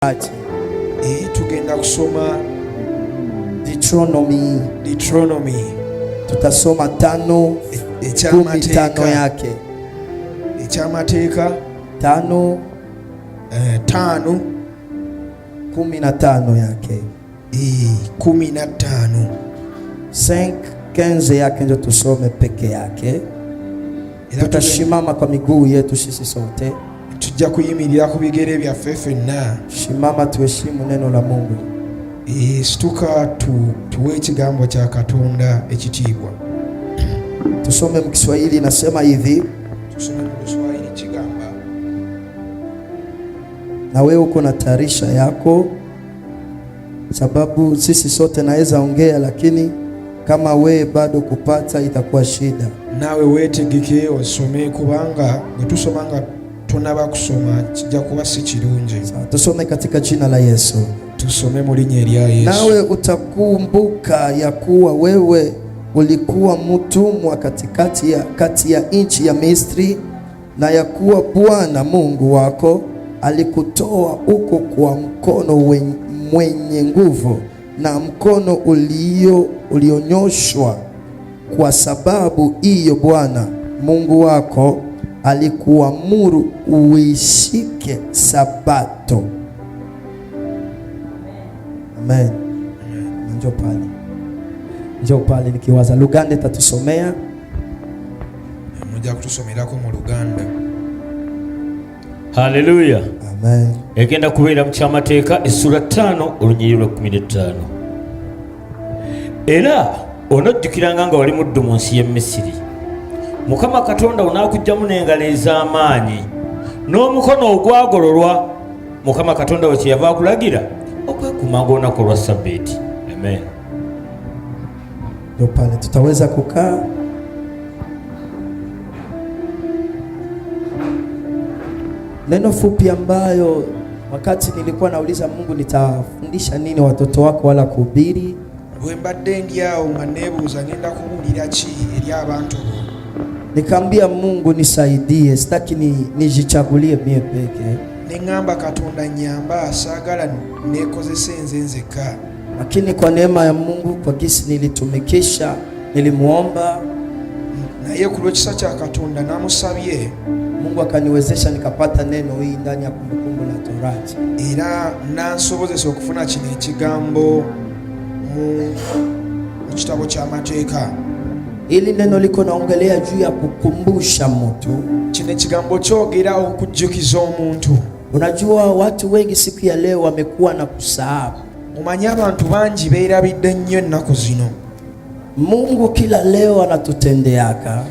Ati Tugenda kusoma Deuteronomy, Deuteronomy tutasoma 5:15 ekyamateeka yake ekyamateeka 5 5 15 yake 15 5:15 yake ndio tusome peke yake. Era Tutashimama kwa miguu yetu sisi sote, tujja kuyimirira ku bigere byaffe ffenna. Shimama tuheshimu neno la Mungu. Situka tuwe ekigambo kya Katonda ekitiibwa. Tusome mu Kiswahili, nasema hivi. Tusome mu Kiswahili kigamba. Na wewe uko na tayarisha yako, sababu sisi sote naweza ongea, lakini kama we bado kupata itakuwa shida. Nawe wetegeke osome, kubanga bwe tusoma nga tonaba kusoma kijja kuba si kirungi. Sawa, tusome katika jina la Yesu. Tusome mu linnya erya Yesu. Nawe utakumbuka ya kuwa wewe ulikuwa mtumwa katikati ya, kati ya nchi ya Misri, na ya kuwa Bwana Mungu wako alikutoa huko kwa mkono mwenye nguvu na mkono ulionyoshwa. Kwa sababu hiyo Bwana Mungu wako alikuamuru uishike Sabato. Amen. Njoo pale. Njoo pale nikiwaza Luganda itatusomea. Mujja kutusomerako mu Luganda. Haleluya. Amen. Egenda kubeera mu kyamateeka essula 5 olunyiriri lwa 15. Era onojjukiranga nga wali muddu mu nsi y'e Misiri. Mukama Katonda wo n'akuggyamu n'engalo ez'amaanyi n'omukono ogwagololwa. Mukama Katonda wo kyeyava akulagira okwekuumanga olunaku olwa Ssabbiiti. Amen. Ndio pale tutaweza kukaa. Neno fupi ambayo wakati nilikuwa nauliza Mungu nitafundisha nini watoto wako wala kuhubiri. Bwe mbadde ndi awo nga neebuuza ngenda kubuulira ki eri abantu bo. Nikaambia Mungu nisaidie, sitaki nijichagulie mie peke. Ne ŋŋamba Katonda nnyamba, saagala neekozese nze nzekka. Lakini kwa neema ya Mungu, kwa gisi nilitumikisha, nilimuomba. Naye ku lw'ekisa kya Katonda namusabye. Mungu akaniwezesha nikapata neno hii ndani ya Kumbukumbu la Torati. Era nansobozesa okufuna kino ekigambo mu kitabo ky'amateeka. Hili neno liko naongelea juu ya kukumbusha mtu. Kino ekigambo kyogera okujjukiza omuntu. Unajua watu wengi siku ya leo wamekuwa na kusahau. Omanyi abantu bangi beerabidde nnyo ennaku zino. Mungu kila leo anatutendeaka.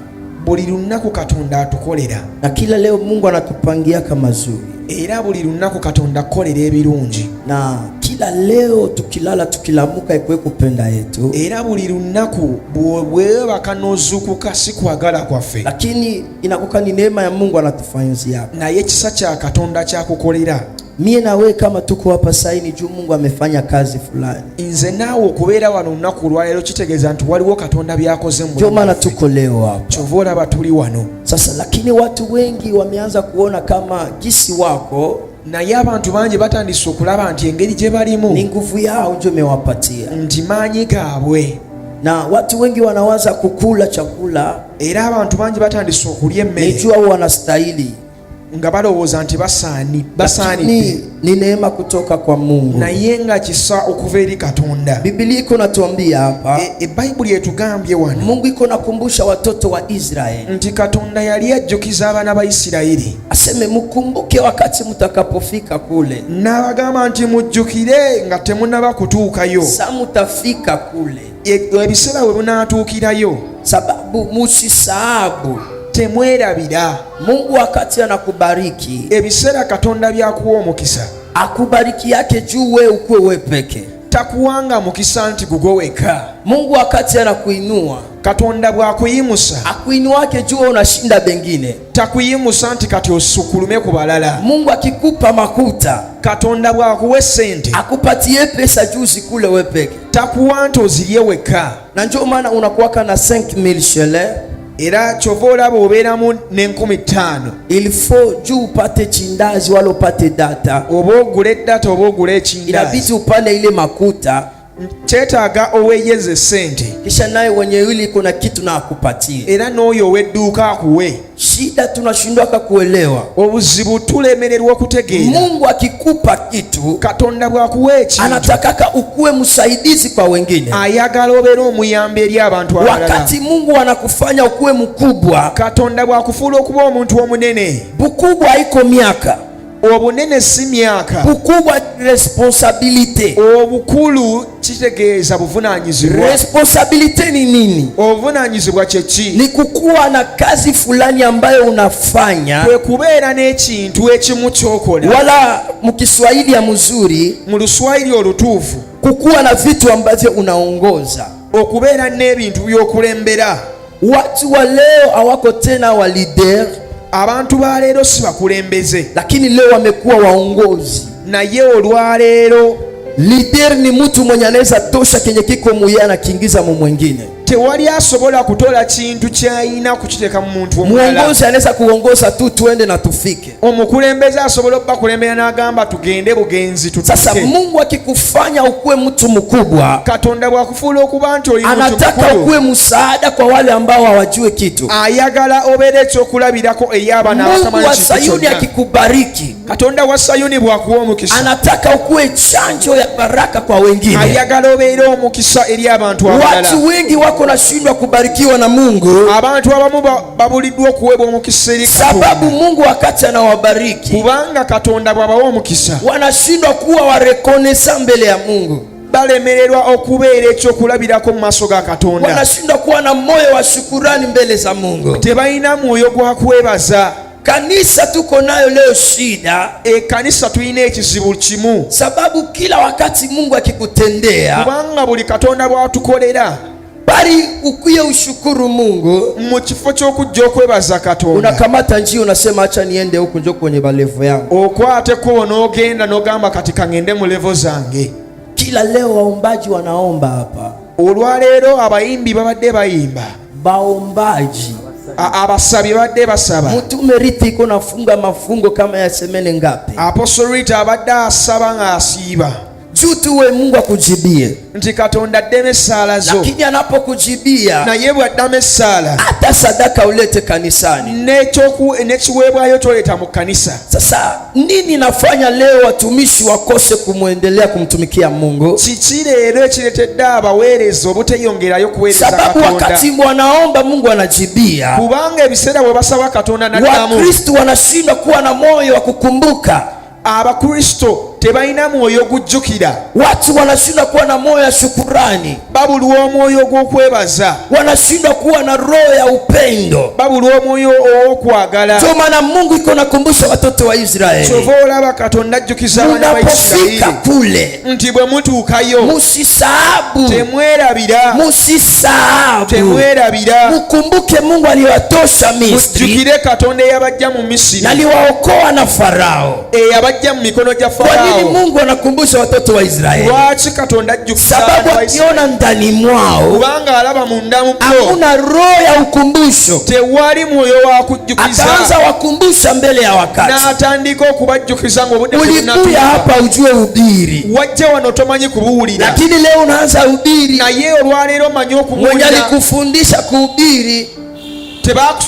Buli lunaku Katonda atukolera. Na kila leo Mungu anatupangiaka mazuri. Era buli lunaku Katonda akolera ebirungi. Na kila leo tukilala tukilamuka ikuwe kupenda yetu. Era buli lunaku bw'weebaka n'ozuukuka si kwagala kwaffe. Lakini inakuwa ni neema ya Mungu anatufanyizia. Naye ekisa kya Katonda kyakukolera. Mie na wewe kama tuko hapa sasa ni juu Mungu amefanya kazi fulani. Nze naawe okubeera wano olunaku olwaleero kitegeeza nti waliwo Katonda by'akoze mu Ndio maana bulamu bwaffe. tuko leo hapa. Kyova olaba tuli wano. Sasa lakini watu wengi wameanza kuona kama gisi wako Naye abantu bangi batandise okulaba nti engeri gye balimu ni nguvu yao ndio imewapatia. nti maanyi gaabwe. Na watu wengi wanawaza kukula chakula Era abantu bangi batandise okulya emmere ni juu hao wanastahili. nga balowooza nti basaanidde. Lakini ni neema kutoka kwa Mungu. Naye nga kisa okuva eri Katonda. Biblia iko natuambia hapa. Bayibuli etugambye wano. Mungu iko nakumbusha watoto wa Israeli. Nti Katonda yali ajjukiza abaana ba Isirayiri. Aseme mukumbuke wakati mtakapofika kule. N'abagamba nti mujjukire nga temunnaba kutuukayo. Sa mutafika kule. Ebiseera we munaatuukirayo. Sababu musisahau. Temwerabira. Mungu wakati anakubariki, ebiseera Katonda by'akuwa omukisa, akubariki yake juu wewe ukuwe wewe peke. Takuwanga mukisa nti gugwo wekka. Mungu wakati anakuinua, Katonda bw'akuyimusa, akuinuake juu wewe unashinda bengine. Takuyimusa nti kati osukulume ku balala. Mungu akikupa makuta, Katonda bw'akuwa essente, akupatie pesa juu usikule wewe peke. Takuwa nti ozirye wekka. Na ndio maana unakuwaka na 5000 shele. Era kyova olaba obeeramu n'5,000. Il faut juu upate chindazi wala upate data, Oba ogula eddata oba ogula ekindaazi, inabidi upane ile makuta, kyetaaga oweeyeze essente, kisha naye wenye yule kuna kitu na akupatie. Era n'oyo ow'edduuka akuwe. Shida tunashindwaka kuelewa. Obuzibu tulemererwa okutegeera. Mungu akikupa kitu, Katonda bw'akuwa ekintu, anatakaka ukuwe msaidizi kwa wengine. Ayagala obeere omuyambi eri abantu abalala. Wakati Mungu anakufanya ukuwe mkubwa, Katonda bw'akufuula okuba omuntu omunene, bukubwa haiko miaka, obunene si myaka, bukubwa responsabilité. Obukulu kitegeeza buvunaanyizibwa. Responsabilité ni nini? Obuvunaanyizibwa kye ki? Ni kukuwa na kazi fulani ambayo unafanya, Kwe kubeera n'ekintu ekimu ky'okola, wala mkiswahili ya mzuri, mu Luswayiri olutuufu, kukuwa na vitu ambavyo unaongoza. Okubeera n'ebintu by'okulembera. Watu wa leo hawako tena wa leader, Abantu ba leero si bakulembeze, lakini leo wamekuwa waongozi. Naye olwaleero Leader ni mtu mwenye anaweza tosha kenye kiko muye anakiingiza mu mwingine. Tewali asobola kutola kintu ky'ayina kukiteeka mu muntu omulala. Mwongozi anaweza kuongoza tu tuende na tufike. Omukulembeze asobola okubakulembera n'agamba tugende bugenzi Sasa tutuuke. Mungu akikufanya ukuwe mtu mkubwa, Katonda bw'akufuula okuba nti oli muntu anataka mukulu, ukuwe msaada kwa wale ambao hawajue kitu. Ayagala obeere ekyokulabirako eri abaana Mungu abatamanyi wa kintu Sayuni kyonna. akikubariki, Katonda wa Sayuni bw'akuwa omukisa, anataka ukuwe chanjo ya baraka kwa wengine. Ayagala obeere omukisa eri abantu abalala. Watu wengi wako nashindwa kubarikiwa na Mungu Abantu abamu babuliddwa okuweebwa omukisa eri sababu Katonda, Mungu wakati anawabariki kubanga Katonda bw'abawa omukisa, wanashindwa kuwa warekonesa mbele ya Mungu, balemererwa okubeera ekyokulabirako mu maaso ga Katonda, wanashindwa kuwa na moyo wa shukurani mbele za Mungu. Tebalina mwoyo gwa kwebaza. Kanisa tuko nayo leo shida, Ekkanisa tulina ekizibu kimu, sababu kila wakati Mungu akikutendea, kubanga buli Katonda bw'atukolera, bali ukuye ushukuru Mungu, mu kifo ky'okujja okwebaza Katonda, unakamata njia unasema acha niende huku njo kwenye ba level yangu. Okwata ekkubo n'ogenda n'ogamba kati kaŋŋende mu level zange. Kila leo waombaji wanaomba hapa, Olwaleero abayimbi babadde bayimba, baombaji. Abasabi babadde basaba. Mtume Riti iko nafunga mafungo kama ya semaine ngapi? Apostle Rita abadde asaba ng'asiiba, Juu tu we Mungu akujibie, nti Katonda addemu essaala zo, lakini anapokujibia naye bw'addamu essaala, hata sadaka ulete kanisani. N'ekiweebwayo kyoleeta mu kkanisa. Sasa nini nafanya leo watumishi wakose kumwendelea kumtumikia Mungu? Kiki leero ekireetedde abaweereza obuteyongerayo kuweereza Sababu Katonda? wakati wanaomba Mungu anajibia, Kubanga ebiseera bwe basaba Katonda n'addamu, Wakristo wanashindwa kuwa na moyo wa kukumbuka. Abakristo tebalina mwoyo gujjukira. Watu wanashindwa kuwa na moyo wa shukurani, Babulwa omwoyo gw'okwebaza, wanashindwa kuwa na roho ya upendo. Babulwa omwoyo ow'okwagala. Ndio maana Mungu iko nakumbusha watoto wa Israeli, Kyova olaba Katonda ajjukiza abaana ba munapofika Isirayiri kule nti bwe mutuukayo, musisahabu, temwerabira, musisahabu, temwerabira, mukumbuke Mungu aliwatosha Misri mujjukire Katonda eyabajja mu Misiri, na aliwaokoa na Farao. Eyabajja mu mikono gya Kwa nini Faraawo. Mungu anakumbusha watoto wa Israeli? Lwaki Katonda ajjukiza Sababu abaana ba Isirayiri? akiona ndani mwao Kubanga alaba munda mu bo hakuna roho ya ukumbusho, tewali mwoyo wa kujjukiza, akaanza wakumbusha mbele ya wakati. N'atandika okubajjukiza ng'obudde Ulikuya tebunnatuuka. hapa ujue ubiri, Wajja wano tomanyi kubuwulira, lakini leo unaanza ubiri. Naye olwaleero omanyi Mwenye okubuulira. alikufundisha kuhubiri,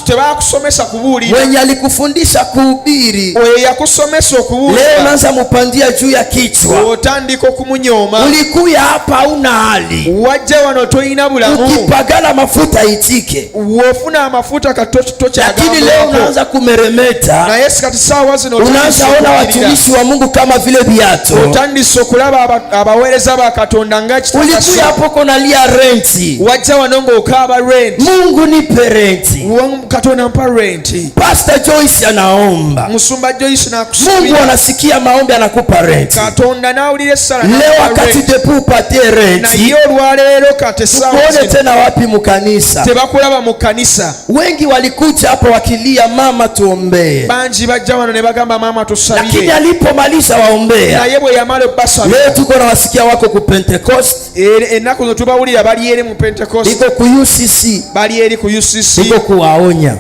Tebakusomesa kubuulira, mwenye alikufundisha kuhubiri, oyo yakusomesa leo okubuulira, unaanza mupandia juu ya kichwa. otandika okumunyooma. Ulikuya hapa hauna hali, Wajja wano toyina bulamu, ukipagala mafuta itike, wofuna amafuta kati lakini leo tokyagambwako, unaanza kumeremeta, naye si kati saawa zino unaanza otandise ona okubuulira. watumishi wa Mungu kama vile viato. Otandise okulaba abaweereza ba Katonda nga Ulikuya kitakaso. hapo konalia renti, Wajja wano ng'okaaba rent, Mungu nipe renti. Katonda mpa renti. Pastor Joyce anaomba, Musumba Joyce Mungu n'akusabira, anasikia maombi, anakupa renti. Katonda n'awulira essala Leo n'akuwa wakati renti. depu upatie renti, Naye olwaleero kati essaawa tukuone zino tena wapi mukanisa? Tebakulaba mu kkanisa. Wengi walikuja hapa wakilia, mama tuombee, Bangi bajja wano ne bagamba maama lakini tusabire, alipomaliza waombea, naye bwe yamala obbasabira, leo tuko na wasikia wako ku Pentecost, ennaku zo tubawulira bali eri mu Pentecost, iko ku UCC, bali eri ku UCC, iko ku Kuwaonya.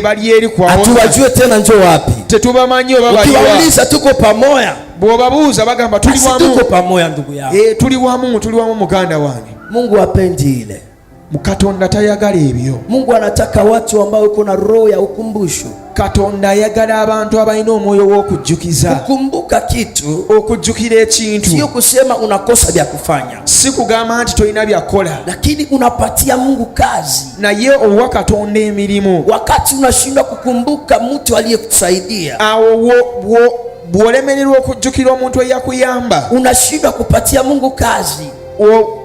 Bali eri kuwaonya. Hatuwajue tena njo wapi. Tetubamanyi oba baliwa. Ukiwauliza tuko pamoja. Bw'obabuuza bagamba tuli Basi wamu. tuko pamoja ndugu yangu. Tuli wamu, tuli wamu muganda wange. Mungu hapendi ile. Katonda tayagala ebyo. Mungu anataka watu ambao uko na roho ya ukumbusho. Katonda ayagala abantu abalina omwoyo w'okujjukiza. Kukumbuka kitu okujjukira ekintu sio kusema unakosa vya kufanya, si kugamba nti tolina byakola, lakini unapatia Mungu kazi. Naye owa Katonda emirimu. Wakati unashindwa kukumbuka mtu aliyekusaidia, awo bw'olemererwa okujjukira omuntu eyakuyamba, unashindwa kupatia Mungu kazi.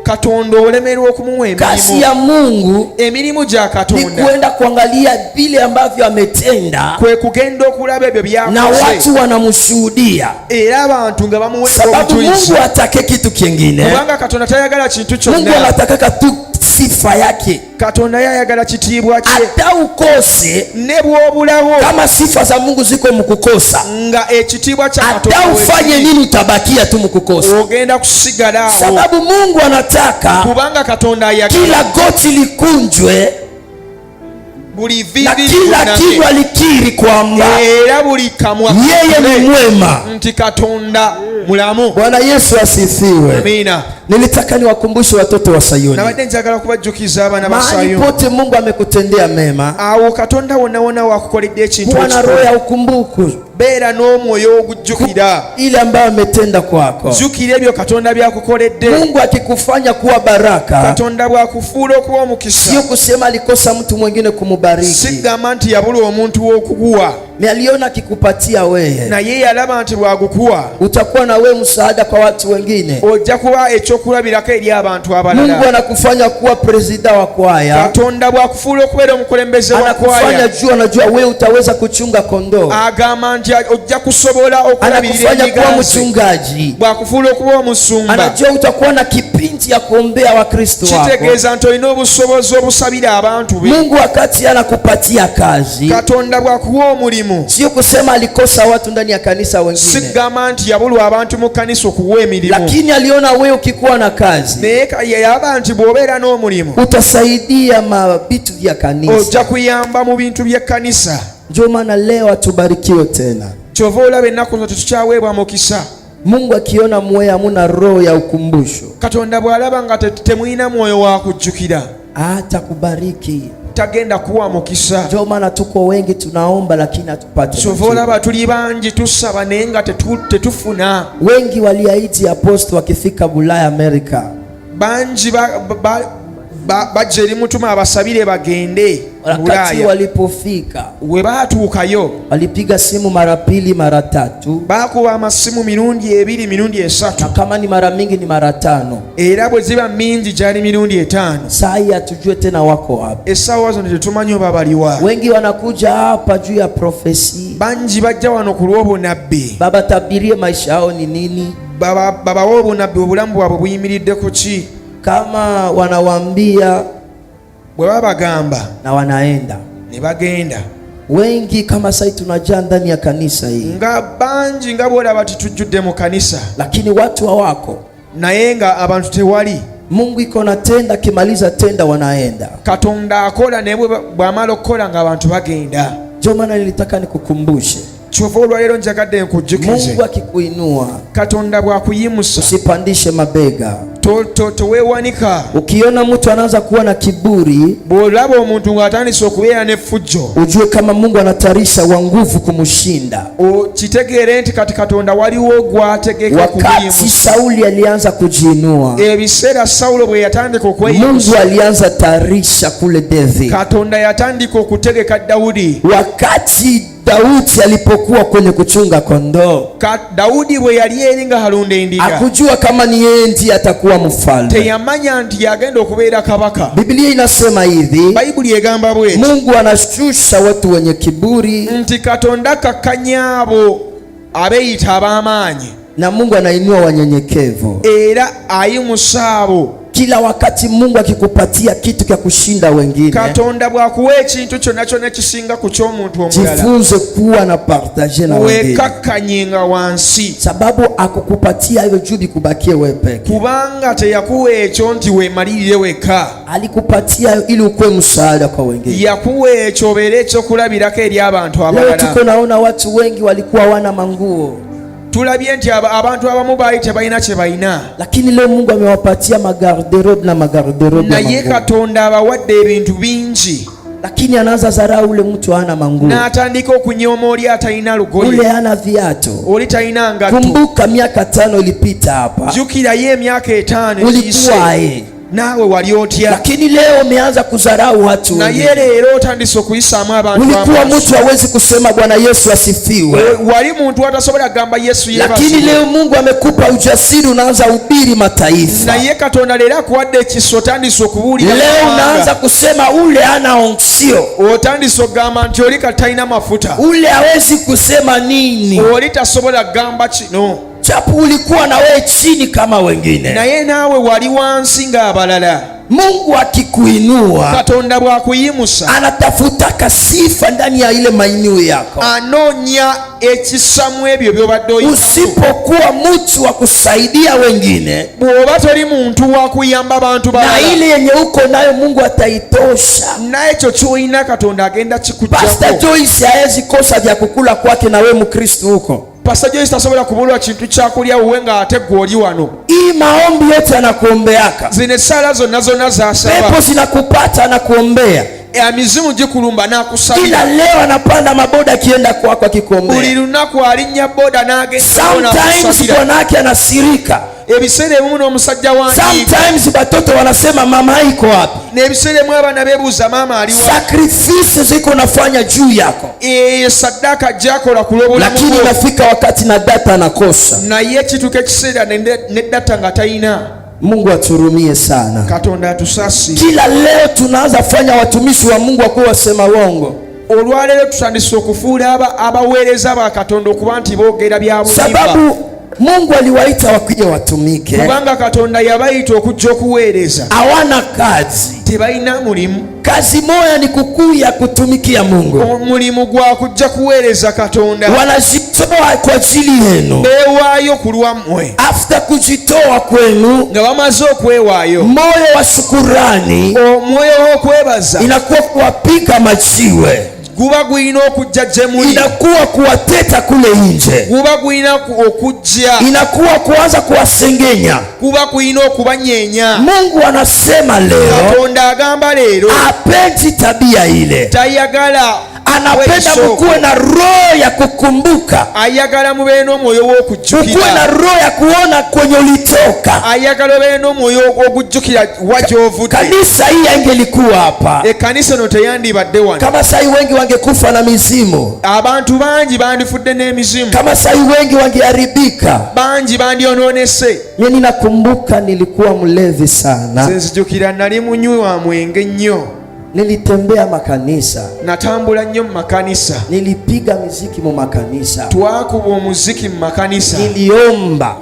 Katonda olemererwa okumuwa Kazi emirimu. ya Mungu emirimu gya ni Katonda kwenda kuangalia vile ambavyo ametenda kwe kugenda okulaba ebyo na byakoze watu wanamshuhudia, era abantu nga bamuweera sababu obujulizi. Mungu hatake kitu kingine. Kubanga Katonda tayagala kintu Mungu kyonna. anatakaka tu sifa yake. Katonda yayagala kitiibwa kye. Hata ukose, ne bw'obulawo, kama sifa za Mungu ziko mkukosa, nga ekitiibwa kya hata Katonda ufanye weekiri, nini utabakia tu mkukosa, ogenda kusigala awo. sababu Mungu anataka kubanga Katonda ayagala kila goti likunjwe buli na vivi kila likuname, kinywa likiri kwamba era buli kamwa yeye ni mwema. nti Katonda mulamu. Bwana Yesu asifiwe. Amiina. Nilitaka niwakumbushe watoto wa Sayuni, nabadde njagala kubajjukiza abaana ba mahali Sayuni, pote Mungu amekutendea mema, awo Katonda wonna wonna wakukoledde ekintu kuwa na roho ekikulu, ya ukumbuku beera n'omwoyo ogujjukira. ile ambayo ametenda kwako. Jjukira ebyo Katonda byakukoledde. Mungu akikufanya kuwa baraka, Katonda bw'akufuula okuba omukisa, sio kusema alikosa mtu mwingine kumubariki, sigamba nti yabula omuntu w'okuguwa, ni aliona akikupatia wewe, naye yalaba nti bw'agukuwa utakuwa na wewe msaada kwa watu wengine. Ojja kuba ekyokulabirako eri abantu Mungu abalala. anakufanya kuwa presida wa kwaya, Katonda bw'akufuula okubeera omukulembeze wa anakufanya kwaya, juu, anajua wewe utaweza kuchunga kondoo, agamba nti ojja kusobola okulabirira anakufanya kuwa endiga ze. mchungaji, Bw'akufuula okuba omusumba, anajua utakuwa na kipindi ya kuombea Wakristo wako. Kitegeeza nti olina obusobozi obusabira abantu be. Mungu wakati anakupatia kazi, Katonda bw'akuwa omulimu, sio kusema alikosa watu ndani ya kanisa wengine, sigamba nti yabulwa abantu mu kkanisa okuwa emirimu, lakini aliona wewe ukikuwa na kazi naye yalaba nti bw'obeera n'omulimu utasaidia mabitu vya kanisa. Ojja kuyamba mu bintu by'ekkanisa. Ndio maana leo hatubarikiwe tena. Kyova olaba ennaku zino tetukyaweebwa mukisa. Mungu akiona mwe hamuna roho ya ukumbusho, Katonda bw'alaba nga temulina mwoyo wa kujjukira, hatakubariki. Tagenda kuwa mukisa. Ndio maana tuko wengi tunaomba, lakini hatupate Kyova majibu. olaba tuli bangi tusaba naye nga tetufuna. Wengi waliahidi aposto wakifika Bulaya, Amerika, bangi bajja eri mutuma abasabire bagende wakati Bulaaya. Walipofika we baatuukayo, walipiga simu mara pili mara tatu, baakuba amasimu mirundi ebiri mirundi esatu, na kama ni mara mingi ni mara tano. Era bwe ziba mingi gyali mirundi etaano. Saa hii hatujue tena wako wapi. Essaawa zino tetumanyi oba baliwa. Wengi wanakuja hapa juu ya profesi, bangi bajja wano ku lw'obunabbi, baba tabirie maisha yao ni nini, babawe obunabbi obulamu bwabwe buyimiridde ku ki. Kama wanawaambia bwe babagamba na wanaenda ne bagenda. Wengi kama sasa tunajaa ndani ya kanisa hii, nga bangi nga bw'olaba titujjudde mu kanisa, lakini watu hawako. Naye nga abantu tewali. Mungu iko na tenda, akimaliza tenda wanaenda. Katonda akola naye bw'amala okukola ng'abantu bagenda. Ndio maana nilitaka nikukumbushe, kyova olwaleero njagadde nkujjukize, Mungu akikuinua Katonda bw'akuyimusa, usipandishe mabega. Teweewanika. Ukiona mtu anaanza kuwa na kiburi, bw'olaba omuntu ng'atandise okubeera n'effujjo, ujue kama Mungu anatarisha wa nguvu kumshinda. Kitegeere nti kati Katonda waliwo gw'ategeka Wakati okumuyimusa. Sauli alianza kujiinua, ebiseera Sawulo bwe yatandika okweyimusa, Mungu alianza tarisha kule David. Katonda yatandika okutegeka Dawudi. Wakati Daudi alipokuwa kwenye kuchunga kondoo, Dawudi bwe yali eri nga alunda endiga, hakujua kama ni yeye ndiye atakuwa mfalme. Teyamanya nti yagenda okubeera kabaka. Biblia inasema hivi, Bayibuli egamba bweti, Mungu anashusha watu wenye kiburi nti Katonda kakkanya abo abeeyita ab'amaanyi, na Mungu anainua wanyenyekevu. Era ayimusa abo. Kila wakati Mungu akikupatia kitu kya kushinda wengine, Katonda bw'akuwa ekintu kyonna kyonna ekisinga ku ky'omuntu omulala, jifunze kuwa na partager na wengine, weekakkanyenga wansi, sababu akukupatia hiyo juu bikubakie wewe peke. Kubanga teyakuwa ekyo nti weemalirire wekka. Alikupatia hiyo ili ukuwe msaada kwa wengine. Yakuwa ekyo obeere ekyokulabirako eri abantu Leo abalala. tuko naona watu wengi walikuwa wana manguo, Tulabye nti abantu abamu baali tebalina kye balina, lakini leo Mungu amewapatia magarderobe na magarderobe ya naye manguo. Katonda abawadde ebintu bingi, Lakini anaanza zarau ule mtu hana manguo, n'atandika okunyooma oli atalina ule lugoye, hana viatu. Oli talina ngatto. Kumbuka miaka 5 ilipita hapa, Jjukirayo emyaka 5 egiyise, ulikuwa eh, naawe wali otya? Lakini leo umeanza kudharau watu Naye wengine. leero otandise okuyisaamu abantu Ulikuwa amaaso. mtu hawezi kusema Bwana Yesu asifiwe, Wali muntu atasobola kugamba Yesu lakini yeebazibwe. leo Mungu amekupa ujasiri, unaanza hubiri mataifa. Naye Katonda leero akuwadde ekisa, otandise okubuulira Leo amawanga. unaanza kusema ule hana onction, Otandise okugamba nti oli kati talina mafuta, ule hawezi kusema nini, oli tasobola kugamba kino, japo ulikuwa na wewe chini kama wengine. Naye naawe wali wansi ng'abalala. Mungu akikuinua, Katonda bw'akuyimusa, anatafutaka sifa ndani ya ile mainio yako. Anoonya ekisa mu ebyo by'obadde oyitamu. Usipokuwa mtu wa kusaidia wengine, Bw'oba toli muntu wa kuyamba bantu na balala, ile yenye uko nayo Mungu ataitosha. N'ekyo ky'olina Katonda agenda Pastor kikuggyako. Joyce haezi kosa vya kukula kwake na we Mkristo huko. Pastor Joyce tasobola kubulwa kintu kyakulya wuwe ng'ate gwe oli wano. Hii maombi yote anakuombeaka, Zino essaala zonna zonna z'asaba, pepo zinakupata, anakuombea. Emizimu gikulumba n'akusabira. Kila leo anapanda maboda akienda kwako Buli akikuombea. lunaku alinnya boda n'agenda Sometimes n'akusabira. bwanake anasirika. Ebiseera ebimu n'omusajja wanyiiga. Sometimes batoto wanasema mama iko wapi? N'ebiseera ebimu abaana beebuuza maama aliwa. Sacrifice ziko nafanya juu yako, Eyo saddaaka gy'akola ku lw'obulamu lakini bwo. inafika wakati na data anakosa. Naye kituuka ekiseera ne data nga talina. Mungu aturumie sana. Katonda atusaasire. Kila leo tunaanza fanya watumishi wa Mungu wakuwa wasema uongo, Olwaleero tutandise okufuula abaweereza ba Katonda okuba nti boogera bya bulimba, sababu Mungu aliwaita wakuja watumike, kubanga Katonda yabayita okujja okuweereza. Hawana kazi. Tebalina mulimu. Kazi moya ni kukuya kutumikia Mungu, Omulimu gwa kujja kuweereza Katonda. Wanajitoa kwa ajili yenu. Beewaayo ku lwammwe. After kujitoa kwenu, Nga bamaze okwewaayo, moyo wa shukurani omwoyo w'okwebaza inakuwa kuwapiga majiwe, guba gulina okujja gye muli, inakuwa kuwateta kule nje, guba gulina okujja, inakuwa kuanza kuwasengenya. Guba gulina okubanyeenya. Mungu anasema leo Katonda agamba leero hapendi tabia ile, tayagala anapenda kweyisooko. mkuwe na roho ya kukumbuka, Ayagala mubeere n'omwoyo ukuwe na w'okujjukira. roho ya kuona kwenye ulitoka. Ayagala obeere n'omwoyo ogujjukira wa gy'ovudde. Kanisa hii haingelikuwa hapa Ekkanisa eno teyandibadde wano kama sai wengi wangekufa na mizimu, abantu bangi bandifudde n'emizimu, kama sai wengi wangeharibika. Bangi bandyonoonese. Mimi ninakumbuka nilikuwa mlevi sana, Nze nzijukira nali munywi wa mwenge nnyo. Nilitembea makanisa, Natambula nnyo mu makanisa, nilipiga miziki mu makanisa, twakuba omuziki mu makanisa, niliomba.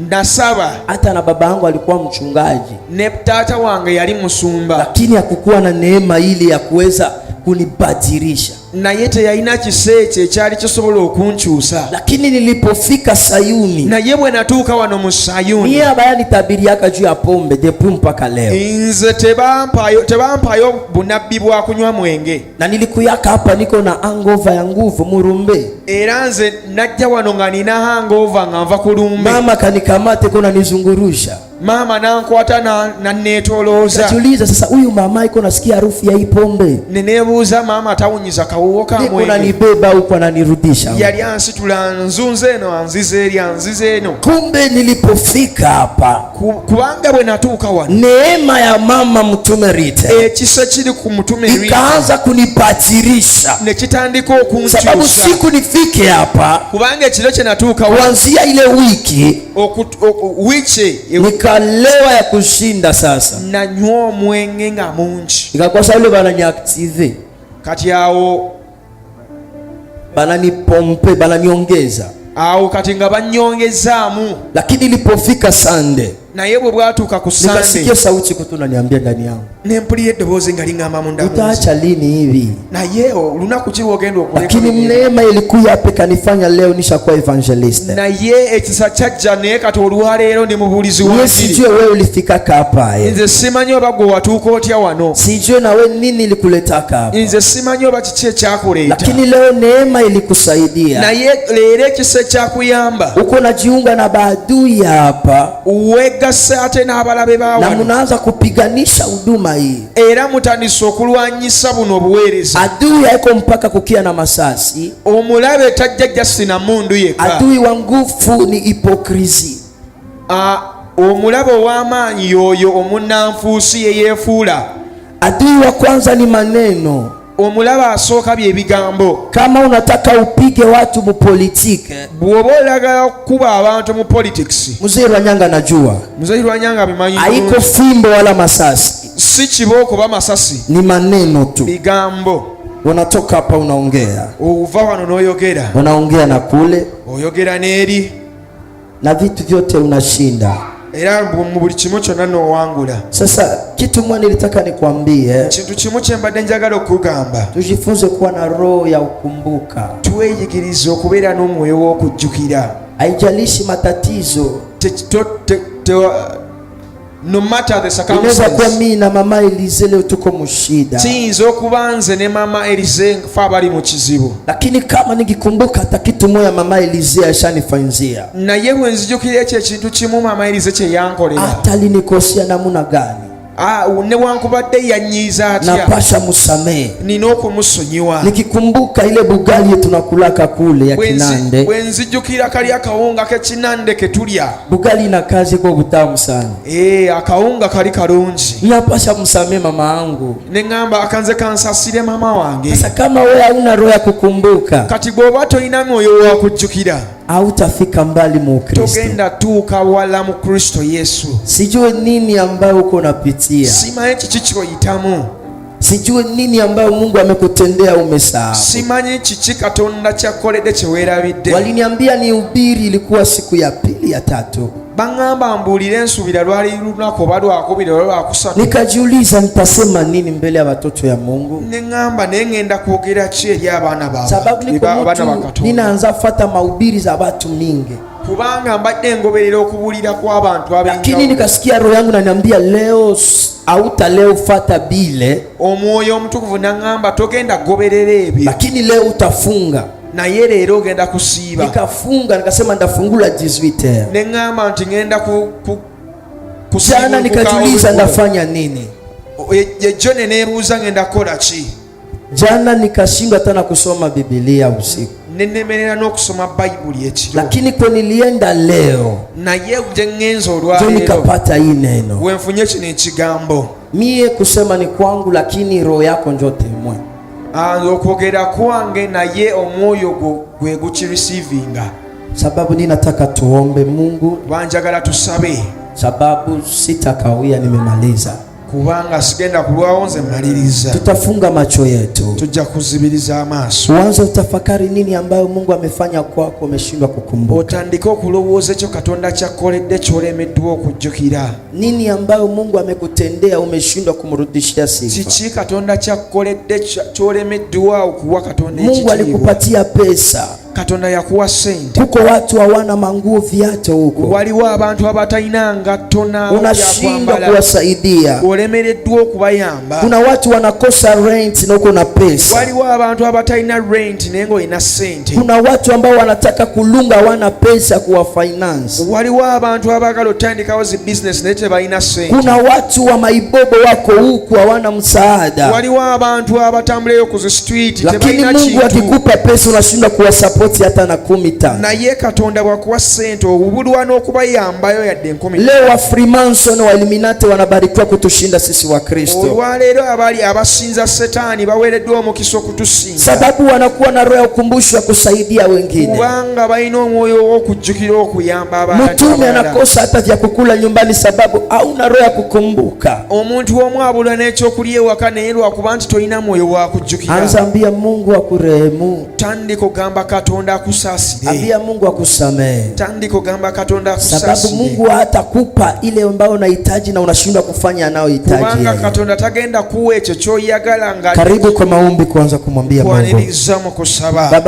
Nasaba. Hata na baba yangu alikuwa mchungaji, Ne taata wange yali musumba, lakini hakukuwa na neema ile ya kuweza kunibadilisha. Naye teyalina kisa ekyo ekyali kisobola okunkyusa. Lakini nilipofika Sayuni, Naye bwe natuuka wano mu Sayuni, mie abaya nitabiriaka juu ya pombe depuis mpaka leo, nze tebampayo bunabbi bwa kunywa mwenge. Na nilikuyaka hapa niko na hangover ya nguvu murumbe. Era nze najja wano nga nina hangover nga nva ku lumbe. Mama kanikamate kuna nizungurusha, Maama nankwata nanneetolooza. Kajiuliza sasa, huyu mama iko nasikia harufu ya hii pombe, Ne neebuuza maama tawunyiza kawuwo ka niko mwenge? nanibeba huku ananirudisha huku. Yali ansitula nzunze eno anziza eri anziza eno. Kumbe nilipofika hapa, Kubanga bwe natuuka wano, neema ya mama mtume Rita ekisa kiri ku mutume Rita ikaanza kunibadilisha, ne kitandika sababu okunkyusa, siku nifike hapa, kubanga ekiro kye natuuka wano, kuanzia ile wiki wiiki nikalewa ya kushinda. Sasa nanywa omwenge nga mungi. ikakuwa sasa ile bananiactive, Kati awo bananipompe, bananiongeza, awo kati nga bannyongezaamu. Lakini ilipofika Sunday Naye bwe bwatuuka ku Sande, Nikasikia sauti kutu naniambia ndani yangu, ne mpulira eddoboozi nga liŋŋamba munda mu nze. Utaacha lini hivi? Naye olunaku ki lwogenda okuleka Lakini bino? neema ilikuya hapa ikanifanya leo nishakuwa évangéliste. Naye ekisa kyajja naye kati olwaleero ndi mubuulizi wa Mie njiri. sijue wewe ulifikaka hapa eh. Nze simanyi oba gwe watuuka otya wano. Sijue na wewe nini ilikuletaka hapa, Nze simanyi oba kiki ekyakuleeta. Lakini leo neema ilikusaidia. Naye leero ekisa ekyakuyamba. Uko najiunga na baadui hapa Weegasse ate n'abalabe ba na wano. mnaanza kupiganisha huduma hii. Era mutandise okulwanyisa buno obuweereza. Adui haiko mpaka kukia na masasi. Omulabe tajja just na mundu yekka. Adui wa nguvu ni hypocrisie. Ah, omulabe ow'amaanyi y'oyo omunnanfuusi yeyeefuula. Adui wa kwanza ni maneno. Omulabe asooka bye bigambo. Kama unataka upige watu mu politique, Bw'oba oyagala okukuba abantu mu politics, mzee Rwanyanga najua Muzeyi Lwanyanga bimanyi haiko bulungi. fimbo wala masasi, Si kibooko ba masasi, ni maneno tu. Bigambo. Unatoka hapa unaongea, Ova wano n'oyogera, unaongea na kule oyogera n'eri, na vitu vyote unashinda. Era mu buli kimu kyonna n'owangula. Sasa kitu moja nilitaka nikwambie, Kintu kimu kye mbadde njagala okugamba, tujifunze kuwa na roho ya ukumbuka. Tweyigirize okubeera n'omwoyo w'okujjukira. Haijalishi matatizo, No matter the inaweza kuwa circumstance, mimi na mama Elize leo tuko mushida, kiyinza okuba nze ne mama Elize fe abali mu kizibu, lakini kama nikikumbuka hata kitu moja mama Elize ashanifanyia, naye bwe nzijukira ekyo ekintu kimu maama Elize kye yankolera, hata alinikosea namna gani, ah, newankubadde yanyiiza atya, napasha musamehe. Nina okumusonyiwa. Nikikumbuka ile bugali tunakulaka kule ya Kinande, Bwe nzijukira kali akawunga k'ekinande ke tulya, bugali ina kazi kwa butamu sana. Eh, akawunga kali kalungi. Napasha msamehe mama yangu. Ne ŋŋamba akanze kansasire maama wange. Sasa kama wewe hauna roho ya kukumbuka, Kati bw'oba tolina mwoyo wa kujjukira, hautafika mbali mu Kristo. Togenda tuuka wala mu Kristo Yesu. Sijue nini ambayo uko unapitia, Simanyi kiki kyoyitamu. Sijue nini ambayo Mungu amekutendea umesahau. Simanyi kiki Katonda kyakoledde kye weerabidde. Waliniambia nihubiri, ilikuwa siku ya pili ya tatu. Baŋŋamba mbuulire ensuubira lwali lunaku oba lwakubiri oba lwakusatu. Nikajiuliza nitasema nini mbele ya watoto ya Mungu, Ne ŋŋamba naye ŋŋenda kwogera ki eri abaana sababu niko abaana ba mtu Katonda, ninaanza fata mahubiri za watu mingi, kubanga mbadde ngoberera okubuulira kw'abantu lakini ab'enjawulo. Nikasikia roho yangu naniambia leo hauta leo fata bile, Omwoyo omutukuvu naŋŋamba togenda goberera ebyo, lakini leo utafunga. Naye leero ogenda kusiiba. Nikafunga, nikasema ndafungula 18h. Ne ŋŋamba nti ŋŋenda Jana kusiibulukuka nikajiuliza olweggulo. ndafanya nini. Ejjo ne neebuuza ŋŋenda kukola ki. Jana nikashindwa hata na kusoma Biblia usiku, Ne nnemerera n'okusoma Bayibuli ekiro, lakini kwe nilienda leo naye gye ŋŋenza ndio olwaleero nikapata hii neno. we nfunye kino ekigambo. Mie kusema ni kwangu, lakini roho yako njo témoin. Ah, okwogera kwange naye omwoyo gwo gwe gukireceivinga. Sababu ninataka tuombe Mungu, Kuba njagala tusabe, sababu sitakawia, nimemaliza. Kubanga sigenda kulwawo nze mmaliriza. Tutafunga macho yetu, Tujja kuzibiriza amaaso. uanze utafakari nini ambayo Mungu amefanya kwako, umeshindwa kukumbuka. Otandike okulowooza ekyo Katonda kyakkoledde ky'olemeddwa okujjukira. Nini ambayo Mungu amekutendea umeshindwa kumrudishia sifa. Kiki Katonda kyakkoledde ky'olemeddwa okuwa Katonda Mungu ekitiibwa? alikupatia pesa, Katonda yakuwa ssente. kuko watu hawana manguo, viatu huko, Waliwo abantu abatalina ngatto na unashindwa byakwambala. kuwasaidia. Olemereddwa okubayamba. Kuna watu wanakosa rent na uko na pesa. Waliwo abantu abatalina rent naye ng'olina ssente. Kuna watu ambao wanataka kulunga hawana pesa kuwa finance. Waliwo abantu abaagala otandikawo zi bizinesi naye tebalina ssente. Kuna watu wa maibobo wako huku hawana msaada, Waliwo abantu abatambuleyo ku zi street lakini tebalina Mungu kintu. akikupa pesa unashindwa kuwasapoti hata na 15. Naye Katonda bw'akuwa ssente obubulwa n'okubayambayo yadde 10. Leo wa Freemason wa Illuminati wanabarikiwa kutushinda sisi wa Kristo, Olwaleero abali abasinza setaani baweereddwa omukisa okutusinga, sababu wanakuwa na roho ya ukumbusho ya kusaidia wengine. Kubanga balina omwoyo ow'okujjukira okuyamba abantu Mtume abalala. anakosa hata vya kukula nyumbani, sababu hauna roho ya kukumbuka. Omuntu omu abulwa n'ekyokulya ewaka naye lwakuba nti tolina mwoyo wa kujjukira. Anza ambia Mungu akurehemu. Tandika ogamba Katonda Katonda akusaasire. Ambia Mungu akusamehe, Tandika ogamba Katonda sababu akusaasire. Mungu hatakupa ile ambayo unahitaji na unashindwa kufanya anayohitaji Kubanga yeye. Katonda tagenda kuwa ekyo ky'oyagala nga Karibu kwa maombi, kuanza kumwambia Mungu kwaniriza mu kusaba. Baba.